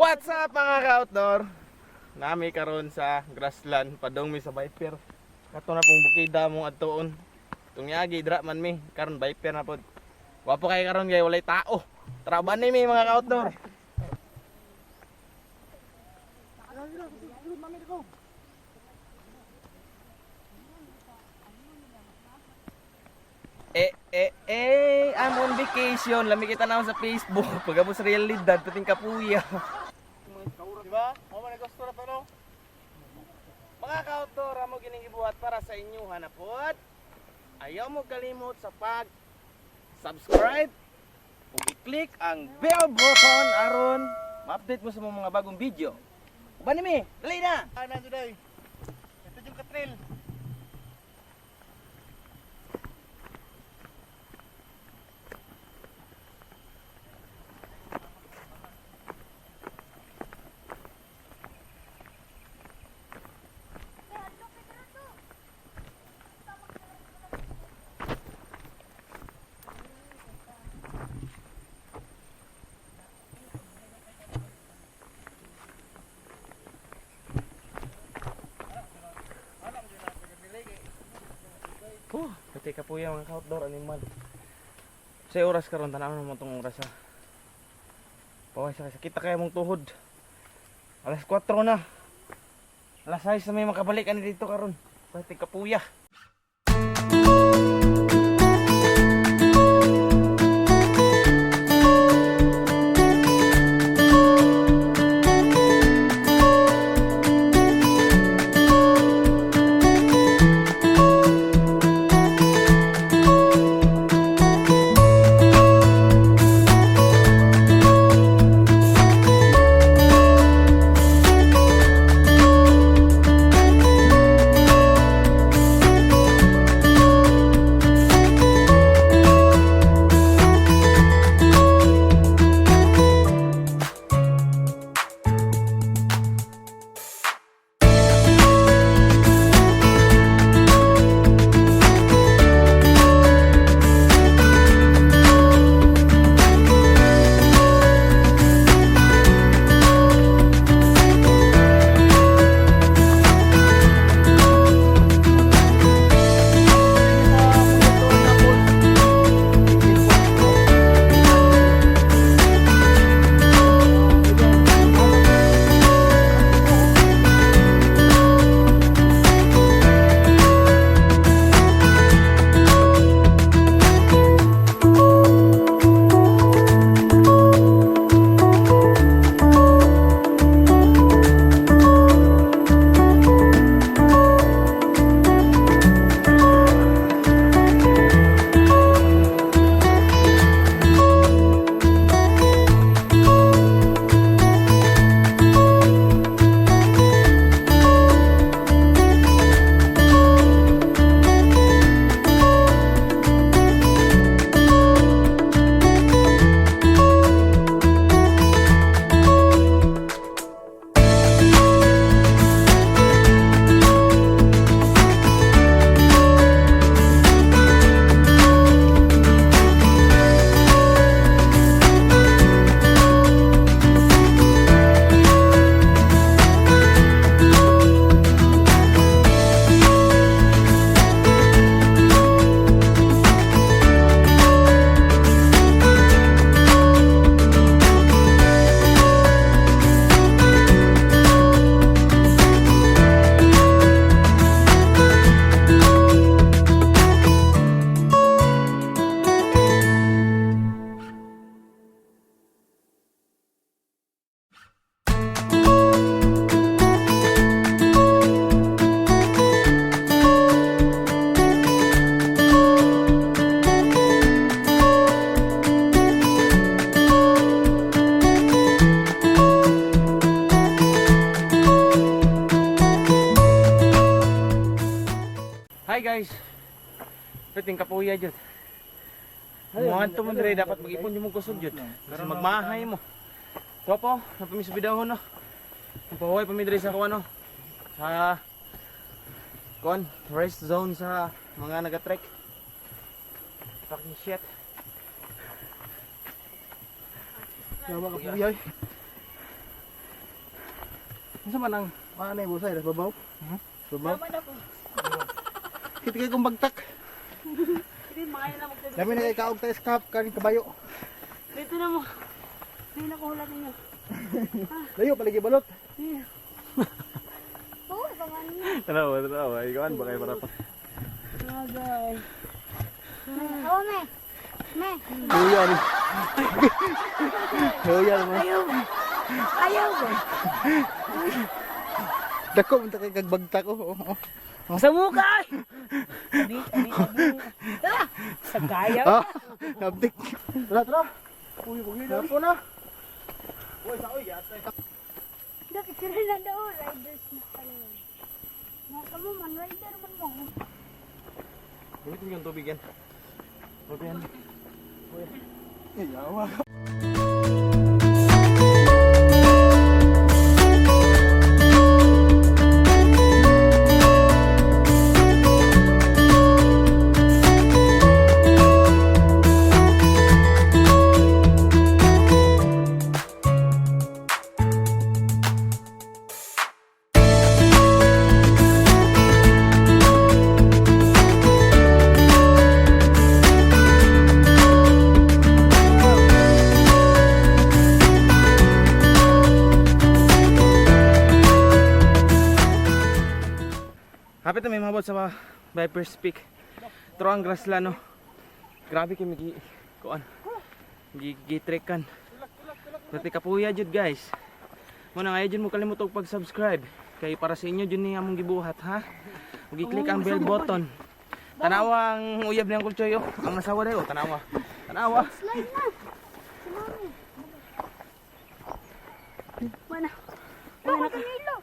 What's up, mga ka-outdoor? Nami karon sa grassland, padong mi sa Viper. Kato na pong bukida mong adtuon. Tungyagi dra man mi, karon Viper na pod. Wapo kay karon kay walay tao. Traban ni mi, mga ka-outdoor. Eh, eh, eh, I'm on vacation. Lami kita na sa Facebook. Pagabos realidad, pating kapuya. Di ba? Mo man gusto na to, no? Mga ka-outdoor, amo gining gibuhat para sa inyo hanapot. Ayaw mo kalimot sa pag subscribe ug i-click ang bell button aron ma-update mo sa mga bagong video. Uban ni mi, dali na. Ana today. Ito yung katril. Oh, pati kapuya, mga ka-outdoor, animal. Sa oras karon, tanaw naman tong oras ha. Paway sa kita kaya mong tuhod. Alas 4 na. Alas 6 na may makabalik ani dito karon. Pati kapuya. Hi guys. Piting kapuya jud. Mga to man dire dapat mag-ipon yung mong kusog jud. Kasi magmahay mo. Wapo, napami sa bidahon no. Pahuway pa mi dire sa kuan no. Sa kuan, rest zone sa mga naga-trek. Fucking shit. Yawa kapuya. Unsa man ang ano yung busay, babaw? Hmm? Babaw? Kita kay kong bagtak. Hindi, maayo na magtabi. Dami na kay kaog tayo sa kap kaning kabayo. Dito na mo. Hindi na kuhulat ninyo. Layo palagi balot. Oo, pangalan niya. Tanawa, tanawa. Ikaw ba kayo para pa? Agay. Oo, me. Me. Luya ni. Luya mo. Ayaw. Ayaw. Dako man ta kay kag bagtak oh. Oh. Sa mukha! Abi, abi, abi. Ah! Sa gaya. Ah, nabdik. Tara, tara. Uy, uy, na na. Dapat sila na daw, riders na pala yun. Nasa mo man, rider man mo. Gamitin yung tubig yan. Tubig yan. Yawa. Hapit na may mabot sa Viper's Peak. Pero ang grassland no. Grabe kay migi kuan. Gitrekan. Pati kapuya jud guys. Muna nga jud mo kalimot og pag-subscribe kay para sa inyo jud ni among gibuhat ha. Ug i-click ang bell button. Tanawa ang uyab niyang kulchoy oh. Ang asawa dayo tanawa. Tanawa. Slide na. Si mami. Wala. Wala ka nilo.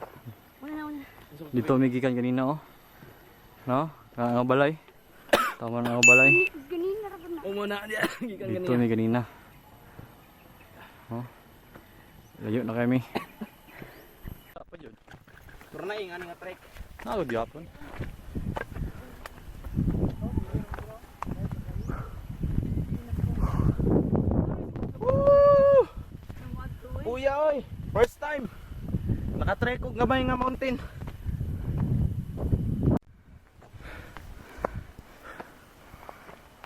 Wala, wala. Dito umigikan kanina oh. No? Ang balay. Tama na ang balay. Ganina ra ba na? Umo na diya gikan Dito ganiya. mi kanina. Oh. Layo na kami. Pero na ing ani nga trek. Nagod gyapon. Woo! Kuya oy, first time. Nakatrek og gamay nga mountain.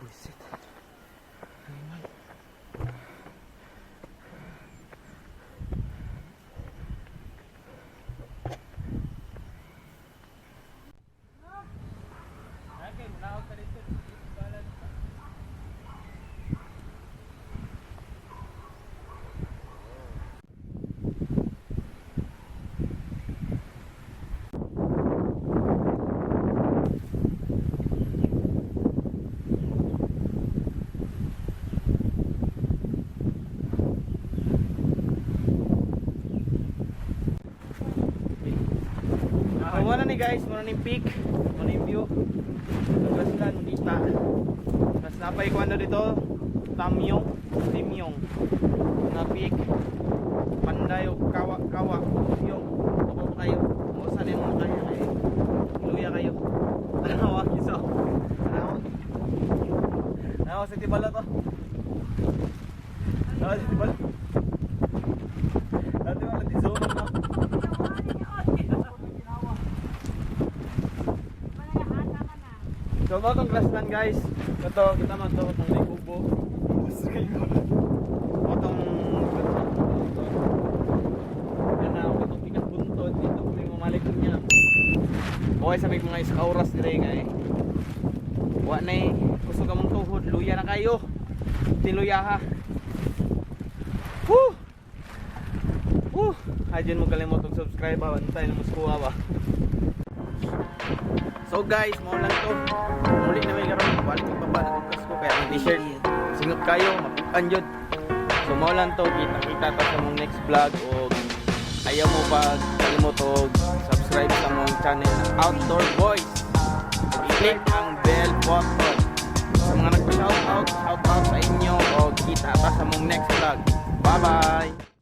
Buisit. Animal. Wala ni guys, muna ni peak, muna yung view. Grassland dita. Tapos napay ko ano dito, Tamyong, Timyong. Na peak. Panday o kawa kawa yung ako pa kayo. Kung saan yung mga kaya kayo. Luya kayo. Tanawa kiso. Tanawa. Tanawa sa tibala to. Tanawa sa tibala. Dati wala di zone na. So mo tong grassland guys. Ito kita man to itong may kubo. Mo tong ito. Yan na ako itong tikas buntod dito kami mamalik niya. Okay sa may mga isa ka oras dire kay. Wa na eh. Kusog among tuhod, luya na kayo. Tiluya ha. Woo! Woo! Adyon mo kalimot og subscribe ha. Antay na muskuha ba. So guys, mao lang to. Muli na may karon, balik ko pa nagkas ko kaya ang t-shirt. Singot kayo, mapukan jud. So mao lang to, kita-kita ta sa mong next vlog og ayaw mo pag kalimot og subscribe sa mong channel na Outdoor Boys. I-click ang bell button. Sa mga nagpa-shoutout, shoutout sa inyo og kita ta sa mong next vlog. Bye-bye.